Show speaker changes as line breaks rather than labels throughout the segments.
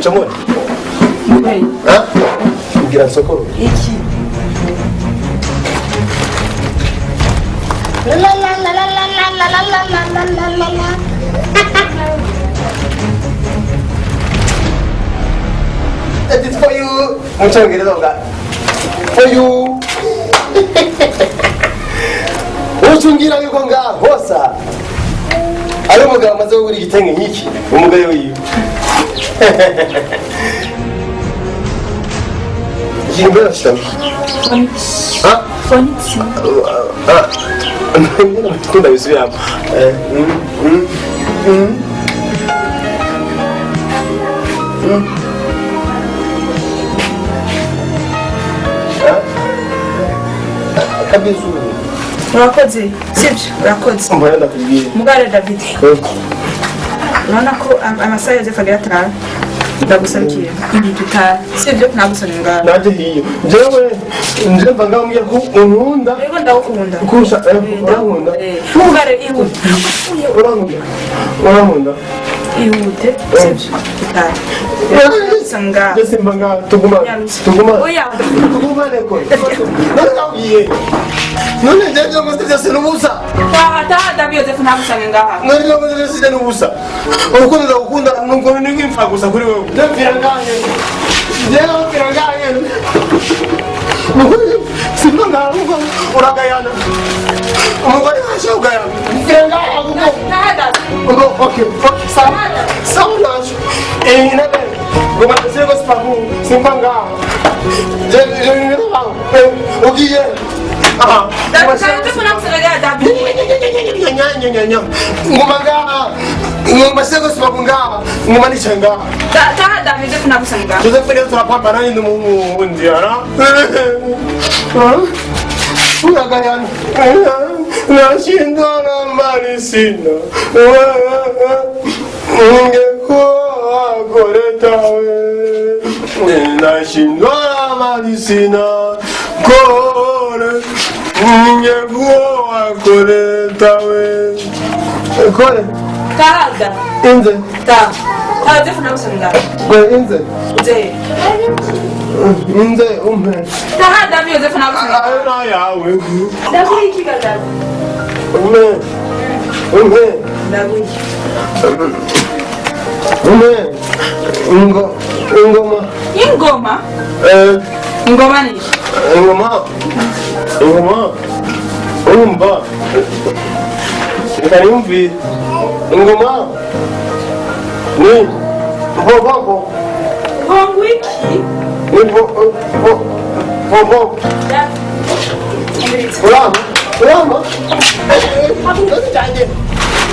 Ncomore. Ha? Ngira nsokoro.
Iki.
La la la la la la la la la la la la la.
That is for you. Mu cyongereza uvuga for you. Ucungira yuko ngaho hosa ari umugabo amaze kugura igitenge nk'iki, umugore wiwe. Ikintu mbere ashitamo. Ha?
Fonitsi.
Kunda bisubiramo. Eh, mm, mm, mm. Mm. Akabizu.
Urakoze, sibyo? Urakoze.
Mbona ndakubwiye.
Mugare David. Urabona ko amasaha Yozefu agira ataha. Ndagusaba ikintu. Ibi tutaha. Sibyo? Nagusaba ingano.
Nanjye hiyo. Jewe nje mva ngaho mbwira ko unkunda.
Yego ndagukunda.
Kurusha urankunda.
Mugare ihute.
Urankunda. Urankunda.
Ihute. Sibyo? Tutaha. Ndagusaba ingano.
Njye simba ngaho tuguma. Tuguma.
Oya.
Tugumane ko. None ndakubwiye. None njye ibyo nkoze byose ni ubusa.
Taha taha David Yozefu ntagusange ngaha.
None ibyo nkoze byose ni ubusa. Urukundo ndagukunda nuko ni nk'imfa gusa kuri wewe. Njye mpfira ngaho nyene. Njyewe mpfira ngaho nyene. Nukuri simba ngaho kuko uragayana. Umugore waje ugayana. Mpfira ngaho kuko.
Taha David.
Ngo okay, okay, sawa. Sawa naje. Eh, nabe. Ngo bandasire ko sipagu, simba ngaho. Je je ni ngaho. Eh, ugiye. Aha.
David Yozefu ntagusange ngaha David.
Nya nya nya nya. Ngoma ngaha. Ngoma seko sipagu ngaha. Ngoma nicaye ngaha.
Taha David Yozefu ntagusange ngaha.
Joseph leo tunapambana ni Mungu ndiara. Unagayana. Nashindwa na mali sina. Ningekuwa koleta we. Nashindwa na mali sina. Kole. Ningekuwa koleta we. Kole.
Taha David.
Inze.
Taha. Taha Yozefu ntagusange ngaha.
Kole inze.
Nze.
Inze umpe.
Taha David Yozefu ntagusange ngaha.
Ayo na yawe.
Ndaguha iki ga David?
Umpe. Umpe.
Ndaguha iki?
Umpe. Ingo. Ingoma.
Ingoma?
Eh.
Ingoma ni iki?
Ingoma. Ingoma. Urumva. Reka niyumvire. Ingoma. Ni. Vovovo.
Bongo iki?
Ni vo. Vo. Vovovo.
David.
Urama. Urama. Cyane.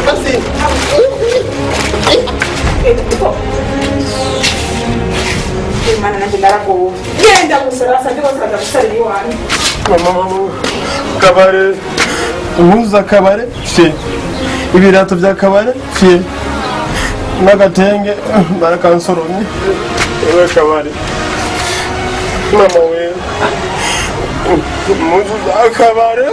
Basi.
Imana nanjye naragowe. Genda gusa basabye bose baza gusarira iwanyu.
Mama, mama, kabare impuzu kabare fye ibirato bya kabare fye n'agatenge barakansoromye ewe kabare mama we impuzu za kabare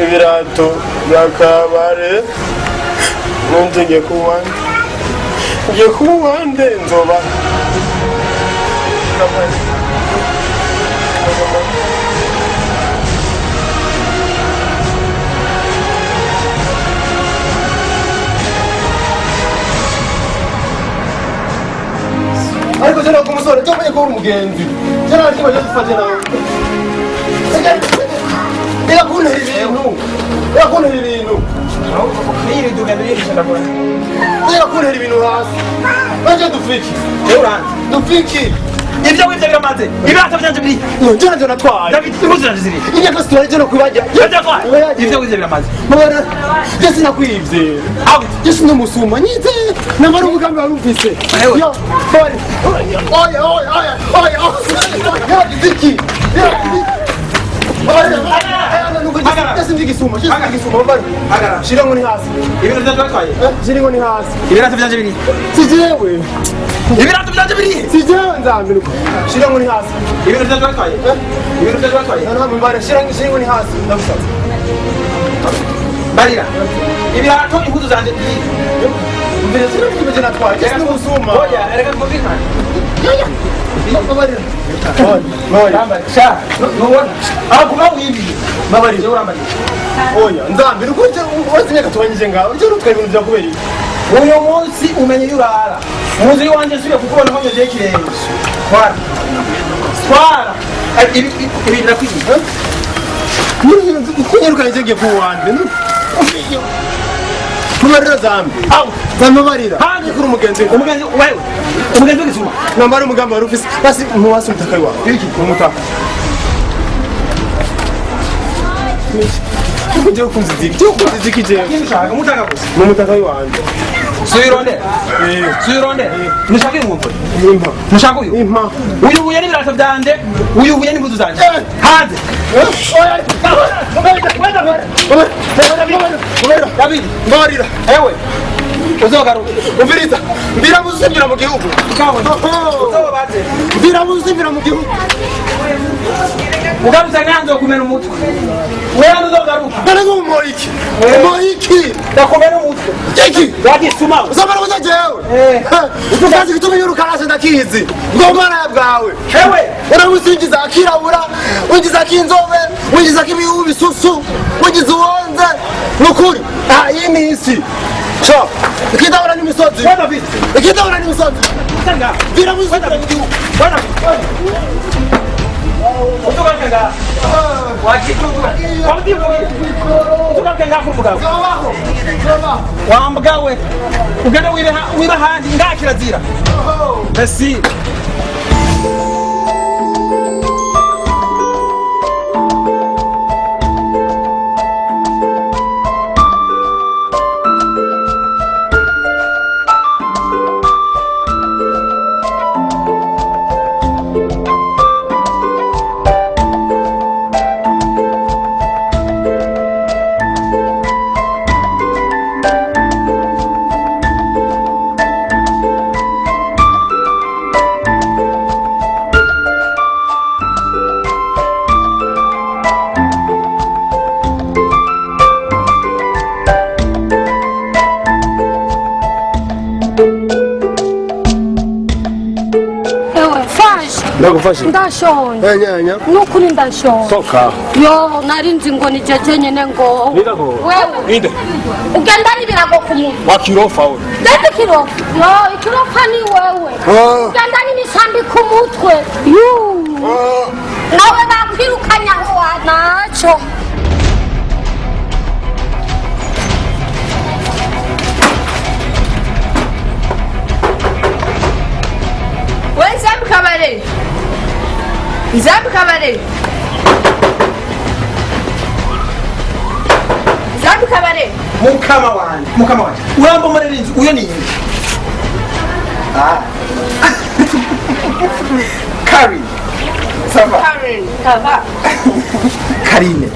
ibirato bya kabare nonje ngiye kuwande ngiye kuwande nzoba kabare. Ariko jana ku musore cyo ko uri umugenzi jana ariko baje dufate nawe reka kuntera ibintu reka kuntera ibintu reka kuntera ibintu hasi baje dufiki dufiki
Ibyo wibye biramaze. Ibirato byanje biri.
jana jana natwaye
David, impuzu zanje ziri.
imyaka sitwari jana kwibajya
Ibyo Ibyo wibye biramaze.
mabara je sinakwivye
Out.
je sinamusuma nyize namara umugambi wari ufise
Ewe.
Yo, sorry. Oya oya oya oya oya yagize iki yagize
Hagarara.
Shira ngo ni hasi.
Ibintu byanje batwaye.
Shira ngo ni hasi.
Ibirato byanje biri.
Si jewe.
Ibirato byanje biri.
Si jewe nzambiruka. Shira ngo ni hasi.
Ibintu byanje batwaye. Ibintu byanje batwaye.
Nta mbare shira ngo ni hasi. Ndagusaba.
Barira. Ibirato impuzu zanje biri.
Mbere sinabikimeze natwaye cyangwa n'ubusuma.
Oya, reka twumvikane.
Mbabarira. Oya.
Sha, nubona. Aho kuba wibiye.
Mbabarira.
Urambarira.
Oya, nzambira uko uje uzi imyaka tubanyije ngaho. Uje urutwaye ibintu byakubera iki?
Uyu munsi umenye iyo urara. Mu nzu iwanjye nsubiye kukubona nko nyoje ikirenge. Twara. Twara. Ibi ibi birakwiye.
Kunyirukana ngiye ku wanje. Mbabarira zambi.
Aho.
Zambabarira.
Hanze.
Kuri umugenzi.
Umugenzi wewe. Umugenzi w'igisuma.
Nambara umugambi wari ufise. Basi muwasi umutaka wawe.
Iki?
Umutaka. Kuko ukunze iziki. Ukunze iziki jewe.
Kintu ushaka umutaka gusa.
Ni umutaka wanje.
Suyirondera.
Eh.
Suyirondera. Nushaka uyu mwumvure.
Impa.
Nushaka uyu.
Impa.
Uyu buye n'ibirato byanje. Uyu buye n'impuzu zanje.
Eh.
Hanze.
Oya.
David.
Mbabarira.
Ewe. Uzogaruka.
Umviriza. Mbira muzimbira mu gihugu.
Ukabona. Uzobaze.
Mbira muzimbira mu gihugu.
Ugarutse nganzo kumena umutwe. Wewe uzogaruka.
None ngo umuhoye iki? Umuhoye iki?
Ndakumena umutwe.
Iki?
Wagisuma.
Uzamara kuza jewe.
Eh.
Utazi gituma yiruka ndakizi. Ngo mwana bwawe.
Ewe.
Uramusingiza akirabura, winjiza akinzobe, winjiza ak'ibihu bisusu, winjiza uwonze. Nukuri. Ah, iyi ni isi. Cyo. Ikidahura n'imisozi.
Wewe David.
Ikidahura n'imisozi.
Utanga.
Vira muzimbira mu gihugu.
Bwana. Uzogaruka ngaha. Wagicucu. Wabyivuye. Uzogaruka ngaha kuri umugabo.
Zobaho. Zobaho.
Wambwa we. Ugende wibe wibe ahandi ngaha kirazira. Merci.
Ewe mfashe.
Ndagufashe.
Ndashonje.
Nyanya.
Nukuri ndashonje.
Soka.
Yo nari nzi ngo ni jeje nyene ngo.
Nirago.
Wewe.
Ninde?
Ugenda n'ibirago ku muntu.
Wakirofa we.
Ndetse ikirofa. Yo ikirofa ni wewe.
Ah.
Ugenda n'imisambi ku mutwe. Yu. Nawe bakwirukanye aho wa naco.
We Nzambi Kabare. Nzambi Kabare. Nzambi Kabare.
Mukama wanje. Mukama wanje. Urambomorera inzu uyo ni inde? Ah. Karin. Ça va?
Karen. Kava.
Karine.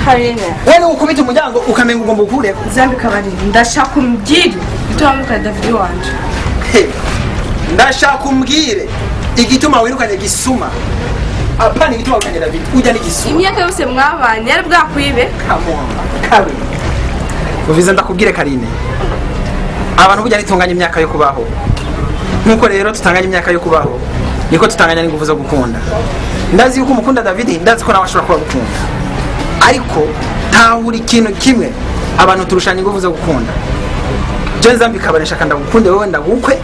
Karine.
Wewe ukubita umuryango ukamenga ugomba ukureko.
Nzambi Kabare. Ndashaka umbwire igituma David wanje.
He. Ndashaka umbwire igituma wirukanye gisuma. Apana igituma wirukanye David. Ujya ni gisuma.
Imyaka yose mwabanye yari bwakwibe.
Come on. Karine. Uvize ndakubwire Karine. Abantu burya nitunganya imyaka yo kubaho. Nkuko rero tutanganya imyaka yo kubaho, niko tutanganya n'ingufu zo gukunda. Ndazi yuko umukunda David, ndazi ko nawe ashobora kuba agukunda. Ariko ntahura ikintu kimwe abantu turushanya ingufu zo gukunda. Je Nzambi Kabare shaka ndagukunde wewe ndagukwe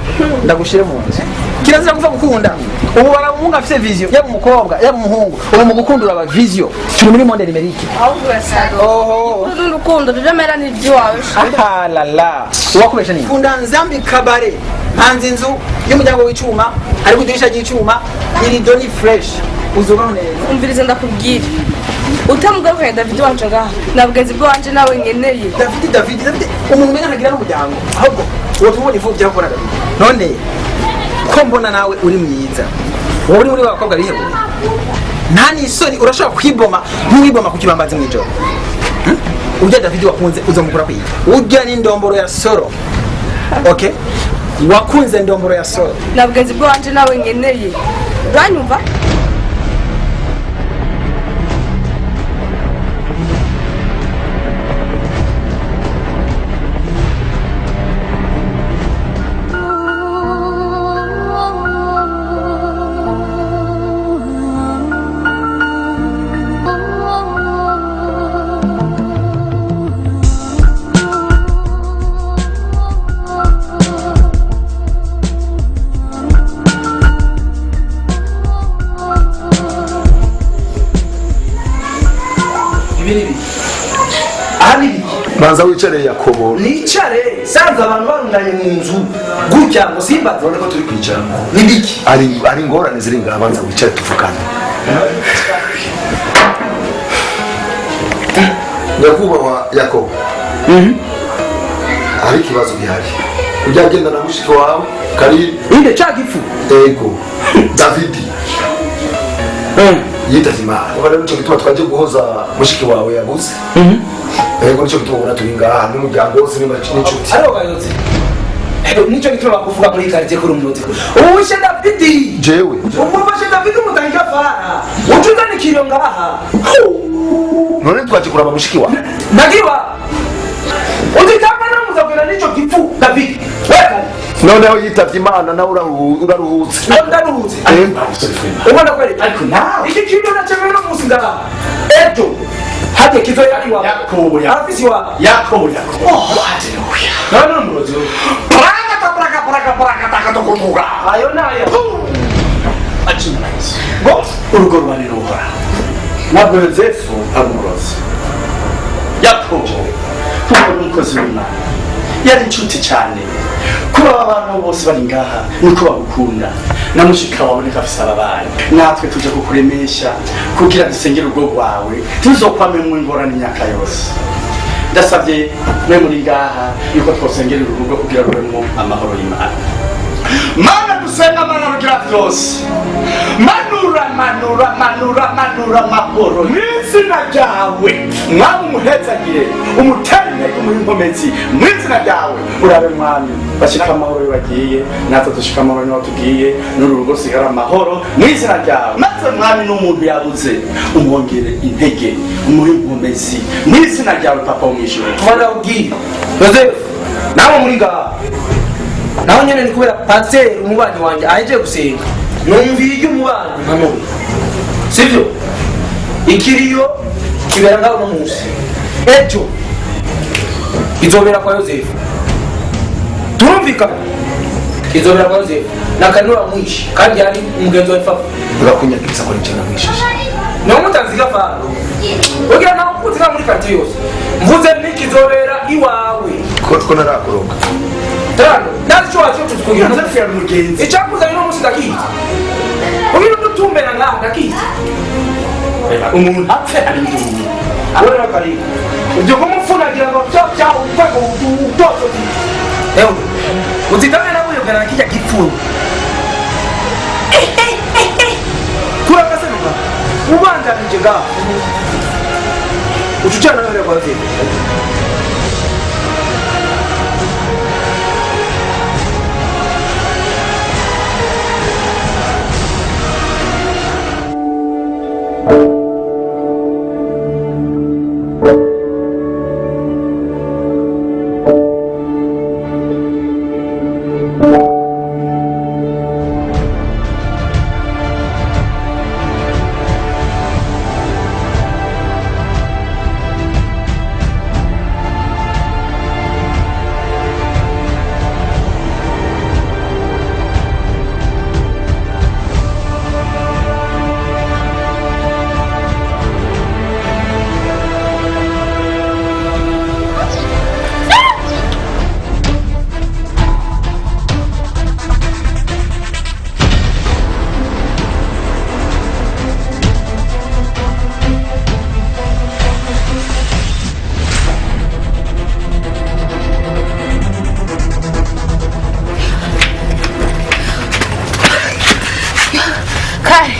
ndagushire mu nzu. Kirazira kuva gukunda. Ubu baramuhungu afise vision, yaba umukobwa, yaba umuhungu. Ubu mu gukunda uraba vision. Turi muri monde numérique.
Ahubwo urasaga.
Oho.
Uru n'urukundo ruremera n'iby'iwawe.
Ah la la. Uwakubesha nini? Kunda Nzambi Kabare. Mpanze inzu y'umuryango w'icuma, hariko idirisha ry'icuma, irido ni fresh. Uzobaho neza.
Umvirize ndakubwira. Utamugarukanye David wanje ngaha. Na bugenzi bwanje nawe nkeneye.
David David David umuntu umenya ntagira n'umuryango. Ahubwo uwo tumubona ifu byakora David. None ko mbona nawe uri mwiza. Wowe uri muri bakobwa bihebura. Nta nisoni urashobora kwiboma ntiwiboma ku kibambazi mw'ijoro. Urya David wakunze uzomukura kwiga. Urya ni ndomboro ya soro. Okay? Wakunze ndomboro ya soro.
Na bugenzi bwanje nawe nkeneye. Uranyumva?
Banza wicare, Yakobo.
Nicare sanze abantu barundanye mu nzu gutya ngo simbaze?
Urabona ko turi kwicara.
Ni biki?
Ari ingorane ziri ngaha, banza wicare tuvugane. Nyakubahwa Yakobo, hari ikibazo gihari. Ujya agenda na mushiki wawe kari.
Inde ca gifu?
Ego, Davidi yitavye Imana. Ubu rero nico gituma twaje guhoza mushiki wawe yabuze. Ego, nico gituma ubona turi ngaha n'umuryango wose n'inshuti.
Ariko gayotse, nico gituma bakuvuga muri quartier kuri umurozi uwishe Davidi.
Jewe?
Umufashe Davidi umutangira fara ucuzana ikiriyo ngaha.
None twaje kuraba mushiki wawe.
Ndagiwa uzitanga namuzabwira nico gifu Davidi weka.
Noneho yitavye Imana, nawe uraruhutse.
Ndaruhutse.
Eh?
Ubona kweli?
Ariko nawe
iki kintu nacemewe no munsi ngaha ejo hajye kizoya iwawe.
Yakobo, Yakobo.
Arafisi iwawe.
Yakobo, Yakobo, haleluya!
None umurozi we.
Prakata praka praka praka taka tukutuka.
Ayo nayo.
Acina Yesu ngo urugo rubane n'Uhoraho. Ntabwo Yozefu ari umurozi, Yakobo, kuko ni umukozi w'Imana, yari inshuti cyane. Kuba aba bantu bose bari ngaha niko bagukunda, na mushika wawe niko afise ababanyi. Natwe tuje kukuremesha kugira dusengere urugo rwawe tuzokwamemwo ingorane imyaka yose. Ndasabye mwe muri ngaha yuko twosengera uru rugo kugira rubemwo amahoro y'Imana. Mana dusenga, Mana rugira byose, manura, manura, manura, manura amahoro mu izina ryawe. Mwami, umuhezagire, umutere intege, umuhe inkomezi mu izina ryawe. Urabe Mwami, bashika amahoro iyo bagiye, natwe dushika amahoro niho tugiye, n'uru rugo sigara amahoro mu izina ryawe. Maze Mwami, n'umuntu yabuze umwongere intege, umuhe inkomezi mu izina ryawe, Papa wo mw'ijuru.
Kuva ndakubwira Yozefu, nawe muri ngaha naho nyene ni kubera pasiteri umubanyi wanjye ahejeje gusenga, numviye iry'umubanyi nkamubi sivyo. Ikiriyo kibera ngaho uno munsi, ejo izobera kwa Yozefu. Turumvikana? Izobera kwa Yozefu nakanura mwishi kandi yari umugenzi wa Fafa.
Urakunyagiriza ko nje namwishije.
Niwo mutanzi gafana ugira nawe ukuzi muri quartier yose mvuze nikizobera iwawe.
Ko narakoroka.
Tano ndazi ico waciye kugira.
Yozefu yari umugenzi.
Icyakuzanye uno munsi ndakizi, ugira udutumbera ngaha ndakizi.
Umuntu apfe ari induru.
Wewe karibu ibyo kumupfunagira ngo bya bya urwego utoto. Ewe, uzitange nawe uyogana na kijya gipfuye kurakasenuka ubandanije ngaha ucucana nawe kwa Yozefu.
Kare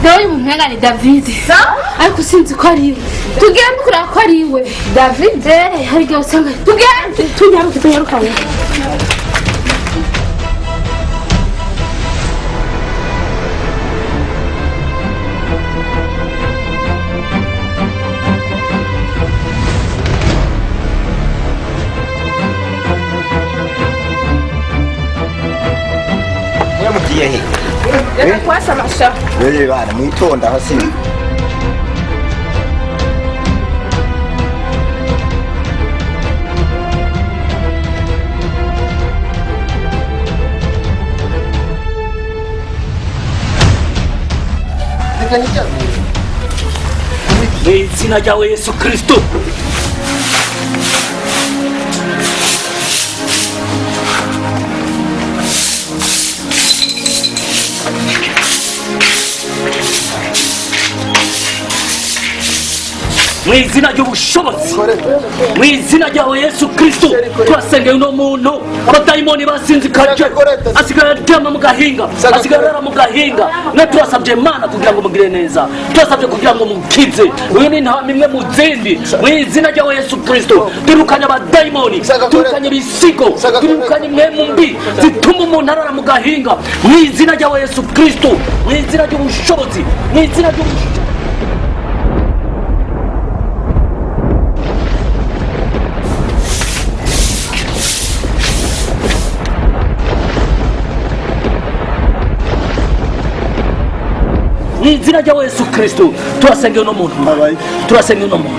nawe uyu muntu ni David, ariko sinzi ko ari iwe. Tugende kureba ko ari iwe David. Hari igihe usanga tugende, tunyaruke, tunyarukanye.
Mugiye he?
Reka kwasa amasha.
Wewe bana mwitonda aho si.
Mu izina ryawe Yesu Kristo. Mu izina ry'ubushobozi, mu izina ryawe Yesu Kristo, turasengeye uno muntu. Abadayimoni basinzikaje, asigaye aryama mu gahinga, asigaye arara mu gahinga. Na turasabye Mana kugira ngo mugire neza, turasabye kugira ngo mukize. Uyu ni intama imwe mu zindi. Mu izina ryawe Yesu Kristo, turukanye abadayimoni, turukanye ibisigo, turukanye impwemu mbi zituma umuntu arara mu gahinga. Mu izina ryawe Yesu Kristo, mu izina ry'ubushobozi, mu izina ry'ubushobozi. Mu izina rya Yesu Kristo, turasengeye uno muntu, turasengeye uno muntu.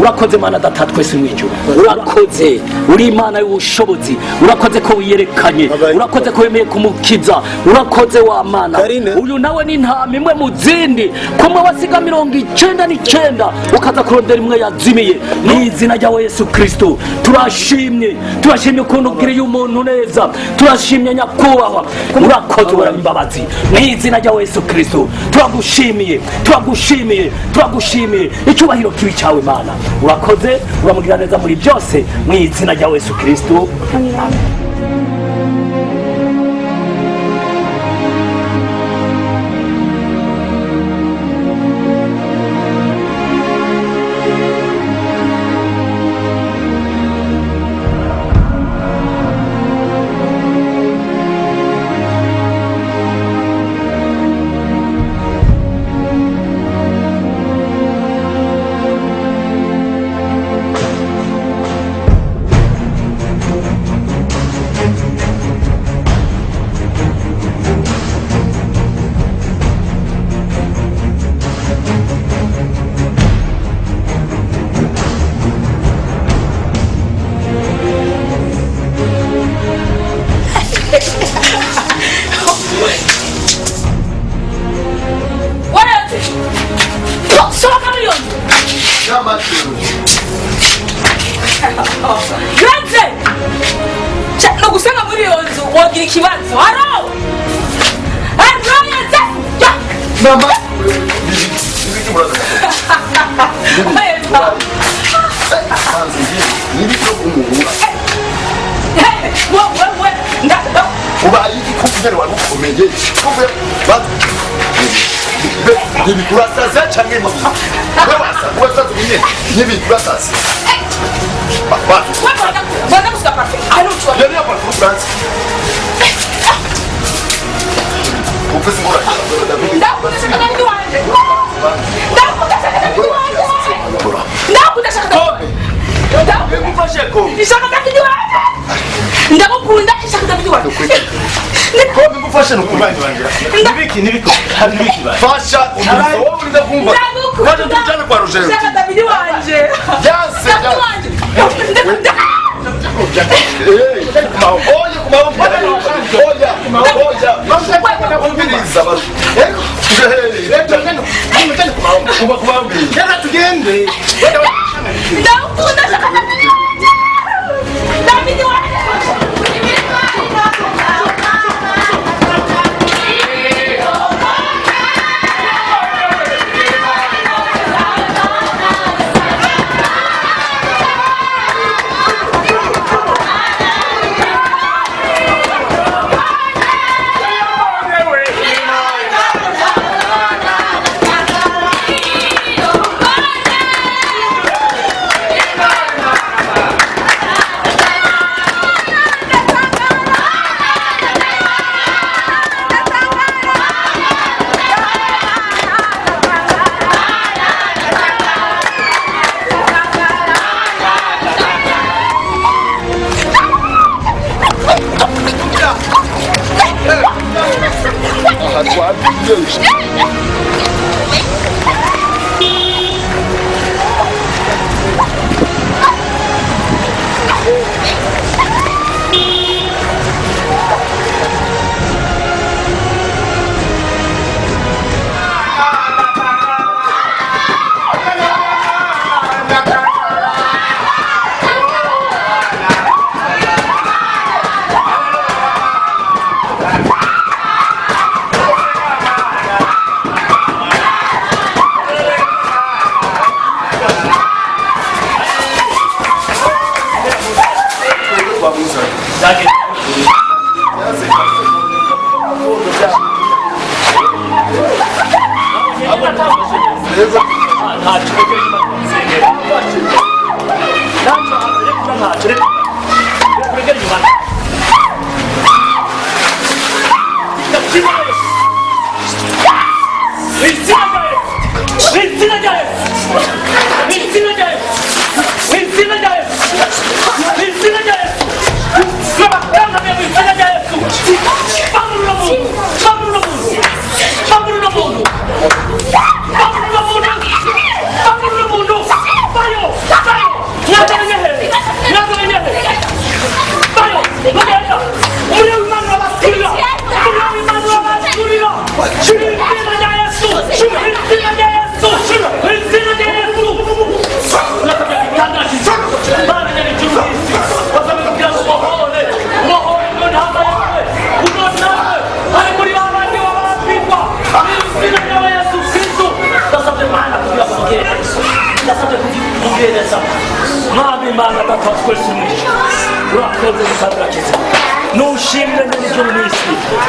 Urakoze Mana Data twese mu ijuru, urakoze, uri Imana y'ubushobozi, urakoze ko wiyerekanye, urakoze ko wemeye kumukiza, urakoze wa Mana. Uyu nawe ni intama imwe mu zindi, kumwe wasiga 99 ukaza kurondera imwe yazimiye. Mu izina rya Yesu Kristo, turashimye, turashimye ukuntu ugiriye umuntu neza, turashimye nyakubahwa, urakoze, imbabazi. Mu izina rya Yesu Kristo, turagushimiye, turagushimiye, turagushimiye. Icyubahiro kibi cyawe Mana, urakoze, uramugira neza muri byose. Mu izina rya Yesu Kristo, amen.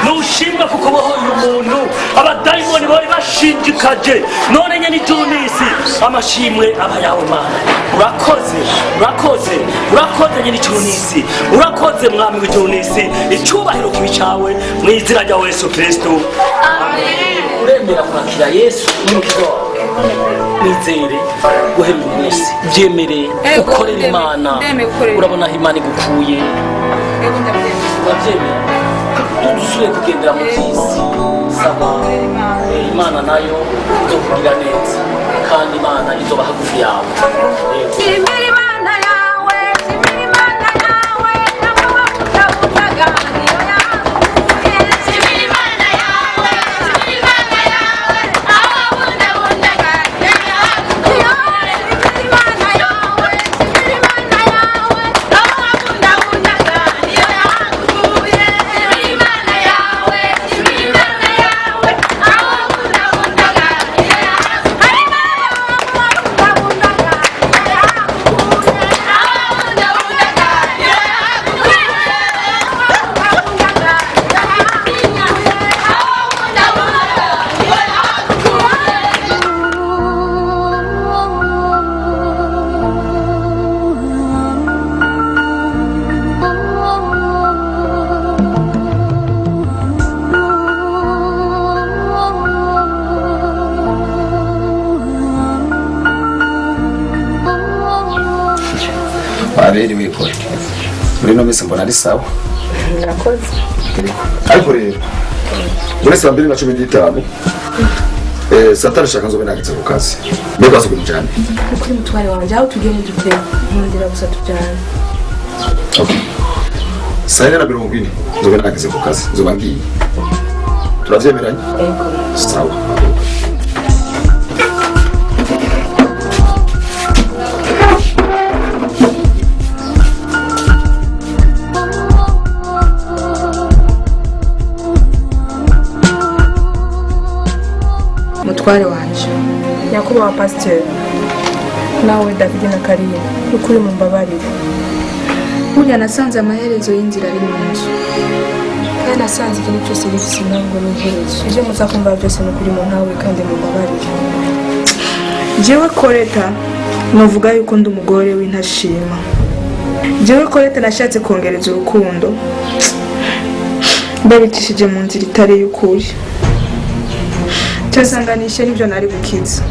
Nushimwe kuko bohoye umuntu abadayimoni bari bashinjikaje none nyene ijuru n'isi amashimwe aba yawe Mana urakoze urakoze urakoze nyene ijuru n'isi urakoze mwami w'ijuru n'isi icyubahiro kibi cawe mu izina rya Yesu Kristo amen. Uremera kwakira Yesu n'umukiza wawe wizere guhera uyu munsi byemere ukorere Imana urabona aho Imana igukuye urabyemera dusubiye kugendera mu by'isi saba Imana nayo izokugira neza kandi Imana izoba hagufi yawe.
Shimira Imana yawe, shimira Imana yawe, ntabwo wabutaga niyo yagukuye. Shimira Imana yawe, shimira Imana yawe, aho wabundabundaga niyo yagukuye. Shimira Imana yawe, shimira Imana yawe, aho wabundabundaga niyo yagukuye. Shimira Imana yawe, shimira Imana yawe, aho wabundabundaga niyo yagukuye. Wabundabundaga niyo yagukuye.
Waberewe kore muri ino minsi mbona ari sawa.
Murakoze.
Ariko rero muri 2015 satani shaka nzobe nageze ku kazi mbega wasubira mujane
Ukuri mutware wanje aho tugiye ntidutebe nkundira gusa tujyane.
Okay. 4:40 nzobe nageze ku kazi nzoba ngiye turavyemeranye.
Ego.
Sawa.
Mutware wanje nyakubahwa pasiteri nawe David na Karine ukuri mumbabarire burya nasanze amaherezo y'inzira ari mu nzu kandi nasanze ikintu cyose gifite intango n'iherezo ibyo muzakumva byose ni ukuri mu ntawe kandi mumbabarire. Jewe Koreta nuvuga yuko ndi umugore w'intashima. Jewe Koreta nashatse kongereza urukundo ndabicishije mu nzira itari y'ukuri cyasanganisha n'ibyo nari gukiza.